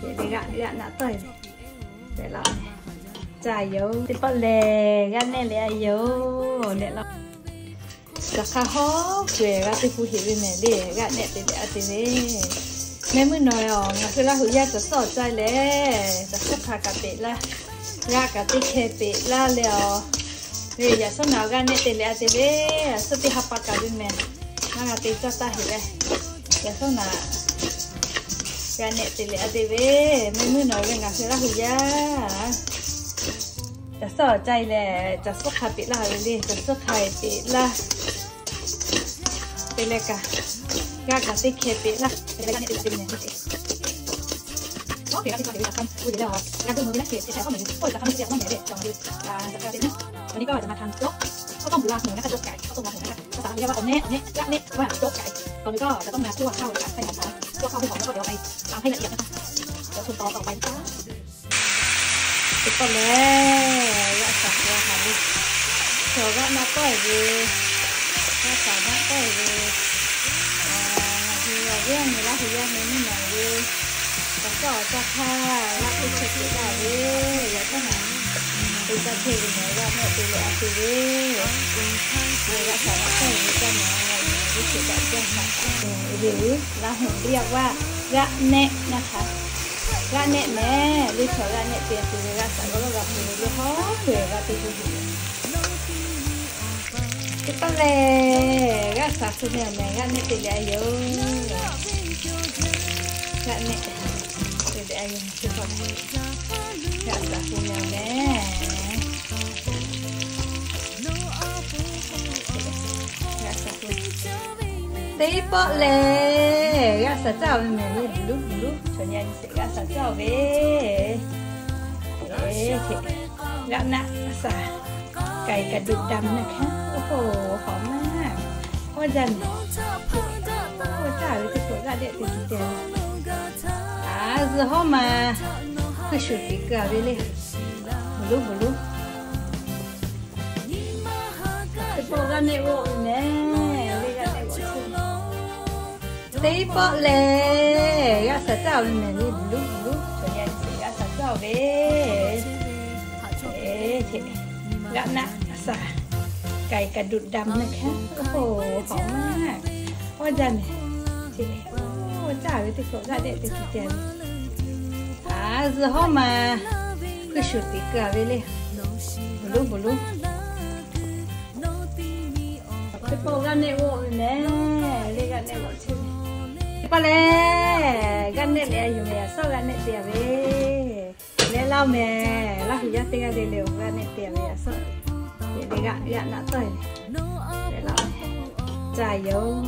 G'aˆ g'aˆ naˆ tawˆ-e ve, leh laˇ-oˬ. Caˇ yoˬ. Teˇ pawˆ lehˬ g'aˆ nehˆ leh a yoˬ, leh laˇ. Caˬ hk'a hawˉ kuˬ-e g'a teˇ pu heꞈ ve mehˍ le, g'aˆ nehˆ te leh a te ve. Mehˆ muiˉ nawˬ-e-aˬ, ngaˬ hui Laˇ huˍ yaˇ caˬ suhˉ awˬ caˇ leh, caˬ suhˉ hk'a kaꞈ peꞈ laˇ, g'aˆ kaꞈ teˇ hkeh peꞈ laˇ leh-aˬ, ve yaꞈ shawˉ naꞈ g'aˆ nehˆ te leh a te ve, suhˉ teˇ ha pa kaꞈ ve mehˍ, maˇ g'a te caˇ taˇ heꞈ leh, yaꞈ shawˉ naꞈ g'aˆ nehˆ te leh a te ve. Mehˆ muiˉ nawˬ ve ngaˬ hui Laˇ huˍ yaˇ caˬ suhˉ awˬ caˇ leh, caˬ suhˉ hk'a peꞈ laˇ ve le, caˬ suhˉ hk'a-e peꞈ laˇ. Te leh kaꞈ, g'aˆ kaꞈ teˇ hkeh peꞈ laˇ. Teˇ pawˆ lehˬ, g'aˆ shaˍ hk'aw haˍ ve, chaw g'aˆ naˆ tawˆ-e ve, g'aˆ shaˍ naˆ tawˆ-e ve, ngaˬ hui awˬ viˉ awˬ nyi Laˇ huˍ yaˇ mehˆ muiˉ nawˬ ve, caˬ suhˉ awˬ caˇ htaˇ g'aˆ teˇ hkeh peꞈ laˇ ve, yaꞈ shawˉ naꞈ te caˇ chehˇ ve mehˍ, g'aˆ nehˆ te leh a te ve, g'aˆ shaˍ naˆ tawˆ-e ve caˇ mehˍ, ve teˇ hkeh daꞈ jaˇ htaꞈ kaꞈ ve, Laˇ huˍ teˇ yaˇ g'aˆ, g'aˆ nehˆ naˆ htaꞈ, g'aˆ nehˆ mehˍ le, chaw g'aˆ nehˆ te a te ve, g'aˆ shaˍ g'awˇ lawˇ g'a hpu ve le, hawˉ hk'e g'a te ve yoˬ. Teˇ pawˆ lehˬ, g'aˆ shaˍ hpu meh awˬ mehˍ, g'aˆ nehˆ te leh a yoˬ. G'aˆ nehˆ te leh a yoˬ. Teˇ pawˆ lehˬ, g'aˆ shaˍ hpu meh awˬ mehˍ, g'aˆ shaˍ hpu. Teˇ pawˆ lehˬ, g'aˆ shaˍ caˇ ve mehˍ le, bvuhˬ luˉ bvuhˬ luˉ, chaw nyi a nyi sheˍ g'aˆ shaˍ caˇ ve, g'aˆ naˆ shaˍ, ไก่กระดูกดำนะคะ โอ้โห หอมมาก พ่อจัน พ่อจัน ve teˇ pawˆ g'aˆ dehˆ te tuˬ te, a zuhˬ hawˉ ma, hkui shuˍ tiꞈ keu-a ve le, bvuhˬ luˉ bvuhˬ luˉ. Teˇ pawˆ g'aˆ nehˆ g'awˆ ve mehˍ le, g'aˆ nehˆ g'awˆ chehˇ. Teˇ pawˆ lehˬ, g'aˆ shaˍ caˇ ve mehˍ le, bvuhˬ luˉ bvuhˬ luˉ, chaw nyi a nyi sheˍ g'aˆ shaˍ caˇ ve, g'aˆ naˆ shaˍ, ไก่กระดูกดำนะคะ โอ้โห หอมมาก พ่อจัน ve teˇ pawˆ g'aˆ dehˆ te tuˬ te, a zuhˬ hawˉ ma, hkui shuˍ tiꞈ keu-a ve le, bvuhˬ luˉ bvuhˬ luˉ. Teˇ pawˆ g'aˆ nehˆ g'awˆ ve mehˍ le, g'aˆ nehˆ g'awˆ chehˇ ve. Teˇ pawˆ lehˬ, g'aˆ nehˆ leh a yoˬ mehˍ, yaꞈ shawˉ g'aˆ nehˆ te-a ve, leh laˇ-oˬ mehˍ. Laˇ huˍ yaˇ teˇ g'aˇ le le-oˬ, g'aˆ nehˆ te-a ve yaꞈ shawˉ, le g'aˆ g'aˆ naˆ tawˆ-e ve, leh laˇ-oˬ mehˍ. Caˇ yoˬ.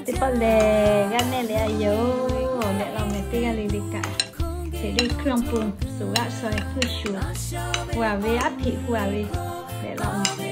Teˇ pawˆ lehˬ, g'aˆ nehˆ leh a yoˬ, leh laˇ-oˬ mehˍ. Teˇ g'aˇ le le kaꞈ, hk'e le เครื่องปรุง suˍ g'aˆ shaw-e, hkui shuˍ, hu-a ve, aˉ hpiꞈ hu-a ve, leh laˇ-oˬ mehˍ.